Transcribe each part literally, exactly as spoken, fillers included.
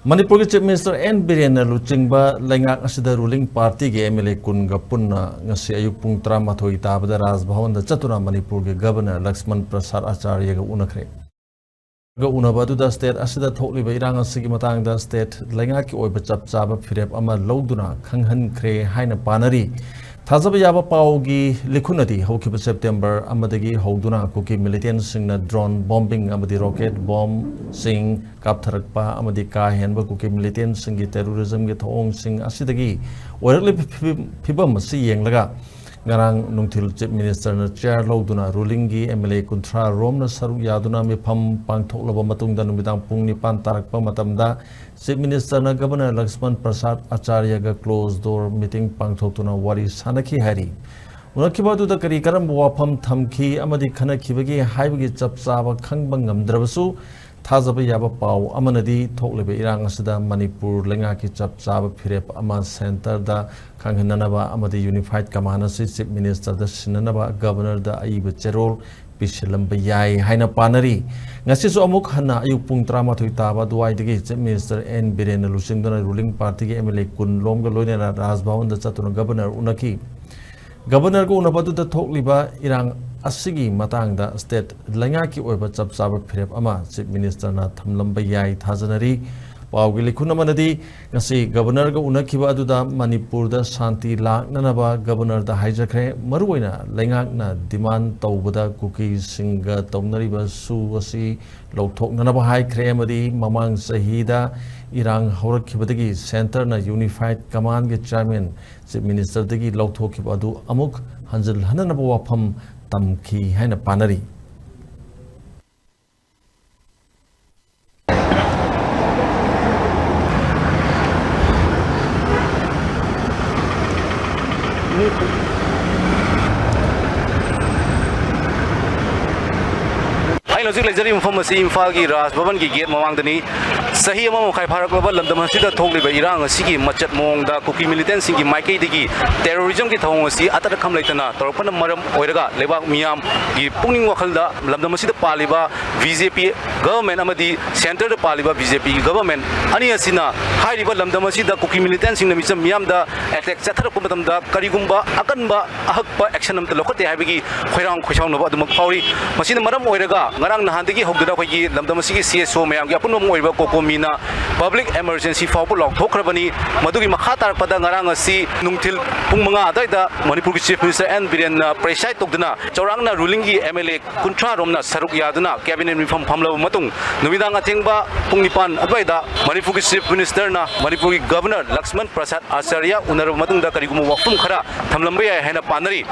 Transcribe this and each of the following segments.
ꯃꯅꯤꯄꯨꯔꯒꯤ Chief Minister and ꯕꯤꯔꯦꯟꯅ ꯂꯨꯆꯤꯡꯕ ꯂꯩꯉꯥꯛ ꯑꯁꯤꯗ ruling partyꯒꯤ M L A ꯀꯨꯟꯒ ꯄꯨꯟꯅ ꯉꯁꯤ ꯑꯌꯨꯛ ꯄꯨꯡ ꯇꯔꯥꯃꯥꯊꯣꯏ ꯇꯥꯕꯗ ꯔꯥꯖ ꯚꯋꯟꯗ ꯆꯠꯇꯨꯅ ꯃꯅꯤꯄꯨꯔꯒꯤ Governor ꯂꯛꯁꯃꯟ ꯄ꯭ꯔꯁꯥꯗ ꯑꯆꯥꯔꯌꯒ ꯎꯅꯈ꯭ꯔꯦ꯫ ꯒ ꯎꯅꯕ ꯑꯗꯨꯗ state ꯑꯁꯤꯗ ꯊꯣꯛꯂꯤꯕ ꯏꯔꯥꯡ ꯑꯁꯤꯒꯤ ꯃꯇꯥꯡꯗ state ꯂꯩꯉꯥꯛꯀꯤ ꯑꯣꯏꯕ ꯆꯞ ꯆꯥꯕ ꯐꯤꯔꯦꯞ ꯑꯃ ꯂꯧꯗꯨꯅ ꯈꯪꯍꯟꯈ꯭ꯔꯦ ꯍꯥꯏꯅ ꯄꯥꯅꯔꯤ꯫ ꯊꯥꯖꯕ ꯌꯥꯕ ꯄꯥꯎꯒꯤ ꯂꯤꯈꯨꯟ ꯑꯗꯤ ꯍꯧꯈꯤꯕ September ꯑꯃꯗꯒꯤ ꯍꯧꯗꯨꯅ ꯀꯨꯀꯤ militantꯁꯤꯡꯅ drone bombing ꯑꯃꯗꯤ rocket bombꯁꯤꯡ ꯀꯥꯞꯊꯔꯛꯄ ꯑꯃꯗꯤ ꯀꯥ ꯍꯦꯟꯕ ꯀꯨꯀꯤ militantꯁꯤꯡꯒꯤ terrorismꯒꯤ ꯊꯧꯑꯣꯡꯁꯤꯡ ꯑꯁꯤꯗꯒꯤ ꯑꯣꯏꯔꯛꯂꯤꯕ ꯐꯤꯕꯝ, ꯐꯤꯕꯝ ꯑꯁꯤ ꯌꯦꯡꯂꯒ ꯉꯔꯥꯡ ꯅꯨꯡꯊꯤꯜ Chief Ministerꯅ chair ꯂꯧꯗꯨꯅ rulingꯒꯤ M L A ꯀꯨꯟꯊ꯭ꯔꯥ ꯔꯣꯝꯅ ꯁꯔꯨꯛ ꯌꯥꯗꯨꯅ ꯃꯤꯐꯝ ꯄꯥꯡꯊꯣꯛꯂꯕ ꯃꯇꯨꯡꯗ ꯅꯨꯃꯤꯗꯥꯡ ꯄꯨꯡ ꯅꯤꯄꯥꯟ ꯇꯥꯔꯛꯄ ꯃꯇꯝꯗ Chief Ministerꯅ Governor ꯂꯛꯁꯃꯟ ꯄ꯭ꯔꯁꯥꯗ ꯑꯆꯥꯔꯌꯒ closed door meeting ꯄꯥꯡꯊꯣꯛꯇꯨꯅ ꯋꯥꯔꯤ ꯁꯥꯅꯈꯤ ꯍꯥꯏꯔꯤ꯫ ꯎꯅꯈꯤꯕ ꯑꯗꯨꯗ ꯀꯔꯤ ꯀꯔꯝꯕ ꯋꯥꯐꯝ ꯊꯝꯈꯤ ꯑꯃꯗꯤ ꯈꯟꯅꯈꯤꯕꯒꯦ ꯍꯥꯏꯕꯒꯤ ꯆꯞ ꯆꯥꯕ ꯈꯪꯕ ꯉꯝꯗ꯭ꯔꯕꯁꯨ, ꯊꯥꯖꯕ ꯌꯥꯕ ꯄꯥꯎ ꯑꯃꯅꯗꯤ ꯊꯣꯛꯂꯤꯕ ꯏꯔꯥꯡ ꯑꯁꯤꯗ ꯃꯅꯤꯄꯨꯔ ꯂꯩꯉꯥꯛꯀꯤ ꯆꯞ ꯆꯥꯕ ꯐꯤꯔꯦꯞ ꯑꯃ centreꯗ ꯈꯪꯍꯟꯅꯅꯕ ꯑꯃꯗꯤ unified command ꯑꯁꯤ Chief Ministerꯗ ꯁꯤꯟꯅꯅꯕ Governorꯗ ꯑꯏꯕ ꯆꯦꯔꯣꯜ ꯄꯤꯁꯤꯜꯂꯝꯕ ꯌꯥꯏ ꯍꯥꯏꯅ ꯄꯥꯅꯔꯤ꯫ ꯉꯁꯤꯁꯨ ꯑꯃꯨꯛ ꯍꯟꯅ ꯑꯌꯨꯛ ꯄꯨꯡ ꯇꯔꯥꯃꯥꯊꯣꯏ ꯇꯥꯕ ꯑꯗꯨꯋꯥꯏꯗꯒꯤ Chief Minister ꯑꯦꯟ ꯕꯤꯔꯦꯟꯅ ꯂꯨꯆꯤꯡꯗꯨꯅ ruling partyꯒꯤ M L A ꯀꯨꯟ ꯂꯣꯝꯒ ꯂꯣꯏꯅꯅ ꯔꯥꯖ ꯚꯋꯟꯗ ꯆꯠꯇꯨꯅ Governor ꯎꯅꯈꯤ꯫ Governorꯒ ꯎꯅꯕ ꯑꯗꯨꯗ ꯊꯣꯛꯂꯤꯕ ꯏꯔꯥꯡ ꯑꯁꯤꯒꯤ ꯃꯇꯥꯡꯗ state ꯂꯩꯉꯥꯛꯀꯤ ꯑꯣꯏꯕ ꯆꯞ ꯆꯥꯕ ꯐꯤꯔꯦꯞ ꯑꯃ Chief Ministerꯅ ꯊꯝꯂꯝꯕ ꯌꯥꯏ ꯊꯥꯖꯅꯔꯤ꯫ ꯄꯥꯎꯒꯤ ꯂꯤꯈꯨꯟ ꯑꯃꯅꯗꯤ ꯉꯁꯤ Governorꯒ ꯎꯅꯈꯤꯕ ꯑꯗꯨꯗ ꯃꯅꯤꯄꯨꯔꯗ ꯁꯥꯟꯇꯤ ꯂꯥꯛꯅꯅꯕ Governorꯗ ꯍꯥꯏꯖꯈ꯭ꯔꯦ꯫ ꯃꯔꯨꯑꯣꯏꯅ ꯂꯩꯉꯥꯛꯅ demand ꯇꯧꯕꯗ ꯀꯨꯀꯤꯁꯤꯡꯒ ꯇꯧꯅꯔꯤꯕ ꯁꯨ ꯑꯁꯤ ꯂꯧꯊꯣꯛꯅꯅꯕ ꯍꯥꯏꯈ꯭ꯔꯦ ꯑꯃꯗꯤ ꯃꯃꯥꯡ ꯆꯍꯤꯗ ꯏꯔꯥꯡ ꯍꯧꯔꯛꯈꯤꯕꯗꯒꯤ centreꯅ unified commandꯒꯤ chairman Chief Ministerꯗꯒꯤ ꯂꯧꯊꯣꯛꯈꯤꯕ ꯑꯗꯨ ꯑꯃꯨꯛ ꯍꯟꯖꯤꯜꯍꯟꯅꯅꯕ ꯋꯥꯐꯝ ꯇꯝꯈꯤ ꯍꯥꯏꯅ ꯄꯥꯅꯔꯤ꯫ ꯑꯩꯅ ꯍꯧꯖꯤꯛ ꯂꯩꯖꯔꯤꯕ ꯃꯐꯝ ꯑꯁꯤ ꯏꯝꯐꯥꯜꯒꯤ ꯔꯥꯖ ꯚꯕꯟꯒꯤ gate ꯃꯃꯥꯡꯗꯅꯤ꯫ ꯆꯍꯤ ꯑꯃ ꯃꯈꯥꯏ ꯐꯥꯔꯛꯂꯕ ꯂꯝꯗꯝ ꯑꯁꯤꯗ ꯊꯣꯛꯂꯤꯕ ꯏꯔꯥꯡ ꯑꯁꯤꯒꯤ ꯃꯆꯠ ꯃꯑꯣꯡꯗ ꯀꯨꯀꯤ ꯃꯤꯂꯤꯇꯦꯟꯁꯤꯡꯒꯤ ꯃꯥꯏꯀꯩꯗꯒꯤ ꯇꯦꯔꯣꯔꯤꯖꯝꯒꯤ ꯊꯧꯑꯣꯡ ꯑꯁꯤ ꯑꯇꯠ ꯑꯈꯝ ꯂꯩꯇꯅ ꯇꯧꯔꯛꯄꯅ ꯃꯔꯝ ꯑꯣꯏꯔꯒ ꯂꯩꯕꯥꯛ ꯃꯤꯌꯥꯝꯒꯤ ꯄꯨꯛꯅꯤꯡ ꯋꯥꯈꯜꯗ ꯂꯝꯗꯝ ꯑꯁꯤꯗ ꯄꯥꯜꯂꯤꯕ ꯕꯤ ꯖꯦ ꯄꯤ ꯒꯚꯔꯟꯃꯦꯟ ꯑꯃꯗꯤ ꯁꯦꯟꯇꯔꯗ ꯄꯥꯜꯂꯤꯕ ꯕꯤ ꯖꯦ ꯄꯤꯒꯤ ꯒꯚꯔꯟꯃꯦꯟ ꯑꯅꯤ ꯑꯁꯤꯅ ꯍꯥꯏꯔꯤꯕ ꯂꯝꯗꯝ ꯑꯁꯤꯗ ꯀꯨꯀꯤ ꯃꯤꯂꯤꯇꯦꯟꯁꯤꯡꯅ ꯃꯤꯆꯝ ꯃꯤꯌꯥꯝꯗ ꯑꯦꯇꯦꯛ ꯆꯠꯊꯔꯛꯄ ꯃꯇꯝꯗ ꯀꯔꯤꯒꯨꯝꯕ ꯑꯀꯟꯕ ꯑꯍꯛꯄ ꯑꯦꯛꯁꯟ ꯑꯃꯠꯇ ꯂꯧꯈꯠꯇꯦ ꯍꯥꯏꯕꯒꯤ ꯈꯣꯏꯔꯥꯡ ꯈꯣꯏꯁꯥꯎꯅꯕ ꯑꯗꯨꯃꯛ ꯐꯥꯎꯔꯤ꯫ ꯃꯁꯤꯅ ꯃꯔꯝ ꯑꯣꯏꯔꯒ ꯉꯔꯥꯡ ꯅꯍꯥꯟꯗꯒꯤ ꯍꯧꯗꯨꯅ ꯑꯩꯈꯣꯏꯒꯤ ꯂꯝꯗꯝ ꯑꯁꯤꯒꯤ ꯁꯤ ꯑꯦꯁ ꯑꯣ ꯃꯌꯥꯝꯒꯤ ꯑꯄꯨꯟꯕ ꯑꯃ ꯑꯣꯏꯕ ꯀꯣꯀꯣꯃꯤꯅ ꯄꯕ꯭ꯂꯤꯛ ꯑꯦꯃꯔꯖꯦꯟꯁꯤ ꯐꯥꯎꯕ ꯂꯥꯎꯊꯣꯛꯈ꯭ꯔꯕꯅꯤ꯫ ꯃꯗꯨꯒꯤ ꯃꯈꯥ ꯇꯥꯔꯛꯄꯗ ꯉꯔꯥꯡ ꯑꯁꯤ ꯅꯨꯡꯊꯤꯜ ꯄꯨꯡ ꯃꯉꯥ ꯑꯗꯨꯋꯥꯏꯗ ꯃꯅꯤꯄꯨꯔꯒꯤ ꯆꯤꯐ ꯃꯤꯅꯤꯁꯇꯔ ꯑꯦꯟ ꯕꯤꯔꯦꯟꯅ ꯄ꯭ꯔꯦꯁꯥꯏꯠ ꯇꯧꯗꯨꯅ ꯆꯥꯎꯔꯥꯛꯅ ꯔꯨꯂꯤꯡꯒꯤ ꯑꯦꯝ ꯑꯦꯜ ꯑꯦ ꯀꯨꯟꯊ꯭ꯔꯥ ꯔꯣꯝꯅ ꯁꯔꯨꯛ ꯌꯥꯗꯨꯅ ꯀꯦꯕꯤꯅꯦꯠ ꯃꯤꯐꯝ ꯐꯝꯂꯕ ꯃꯇꯨꯡ, ꯅꯨꯃꯤꯗꯥꯡ ꯑꯊꯦꯡꯕ ꯄꯨꯡ ꯅꯤꯄꯥꯟ ꯑꯗꯨꯋꯥꯏꯗ ꯃꯅꯤꯄꯨꯔꯒꯤ ꯆꯤꯐ ꯃꯤꯅꯤꯁꯇꯔꯅ ꯃꯅꯤꯄꯨꯔꯒꯤ ꯒꯚꯔꯅꯔ ꯂꯛꯁꯃꯟ ꯄ꯭ꯔꯁꯥꯗ ꯑꯥꯆꯥꯔꯌ ꯎꯅꯔꯕ ꯃꯇꯨꯡꯗ ꯀꯔꯤꯒꯨꯝꯕ ꯋꯥꯐꯝ ꯈꯔ ꯊꯝꯂꯝꯕ ꯌꯥꯏ ꯍꯥꯏꯅ ꯄꯥꯅꯔꯤ꯫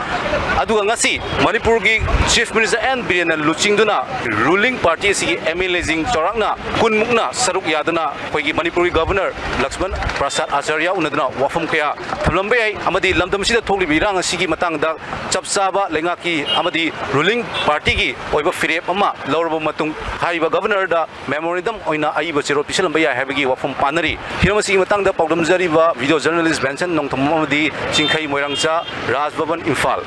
ꯑꯗꯨꯒ ꯉꯁꯤ ꯃꯅꯤꯄꯨꯔꯒꯤ ꯆꯤꯐ ꯃꯤꯅꯤꯁꯇꯔ ꯑꯦꯟ ꯕꯤꯔꯦꯟꯅ ꯂꯨꯆꯤꯡꯗꯨꯅ ꯔꯨꯂꯤꯡ ꯄꯥꯔꯇꯤ ꯑꯁꯤꯒꯤ ꯑꯦꯝ ꯑꯦꯜ ꯑꯦꯁꯤꯡ ꯆꯥꯎꯔꯥꯛꯅ ꯀꯨꯟꯃꯨꯛꯅ ꯁꯔꯨꯛ ꯌꯥꯗꯨꯅ ꯑꯩꯈꯣꯏꯒꯤ ꯃꯅꯤꯄꯨꯔꯒꯤ ꯒꯚꯔꯅꯔ ꯂꯛꯁꯃꯟ ꯄ꯭ꯔꯁꯥꯗ ꯑꯥꯆꯥꯔꯌ ꯎꯅꯗꯨꯅ ꯋꯥꯐꯝ ꯀꯌꯥ ꯊꯝꯂꯝꯕ ꯌꯥꯏ ꯑꯃꯗꯤ ꯂꯝꯗꯝ ꯑꯁꯤꯗ ꯊꯣꯛꯂꯤꯕ ꯏꯔꯥꯡ ꯑꯁꯤꯒꯤ ꯃꯇꯥꯡꯗ ꯆꯞ ꯆꯥꯕ ꯂꯩꯉꯥꯛꯀꯤ ꯑꯃꯗꯤ ꯔꯨꯂꯤꯡ ꯄꯥꯔꯇꯤꯒꯤ ꯑꯣꯏꯕ ꯐꯤꯔꯦꯞ ꯑꯃ ꯂꯧꯔꯕ ꯃꯇꯨꯡ ꯍꯥꯏꯔꯤꯕ ꯒꯚꯔꯅꯔꯗ ꯃꯦꯃꯣꯔꯦꯟꯗꯝ ꯑꯣꯏꯅ ꯑꯏꯕ ꯆꯦꯔꯣꯜ ꯄꯤꯁꯜꯂꯝꯕ ꯌꯥꯏ ꯍꯥꯏꯕꯒꯤ ꯋꯥꯐꯝ ꯄꯥꯅꯔꯤ꯫ ꯍꯤꯔꯝ ꯑꯁꯤꯒꯤ ꯃꯇꯥꯡꯗ ꯄꯥꯎꯗꯝꯖꯔꯤꯕ ꯚꯤꯗꯤꯑꯣ ꯖꯔꯅꯦꯂꯤꯁ ꯕꯦꯟꯁꯟ ꯅꯣꯡꯊꯣꯝꯕꯝ ꯑꯃꯗꯤ ꯆꯤꯡꯈꯩ ꯃꯣꯏꯔꯥꯡꯆꯥ, ꯔꯥꯖ ꯚꯕꯟ, ꯏꯝꯐꯥꯜ꯫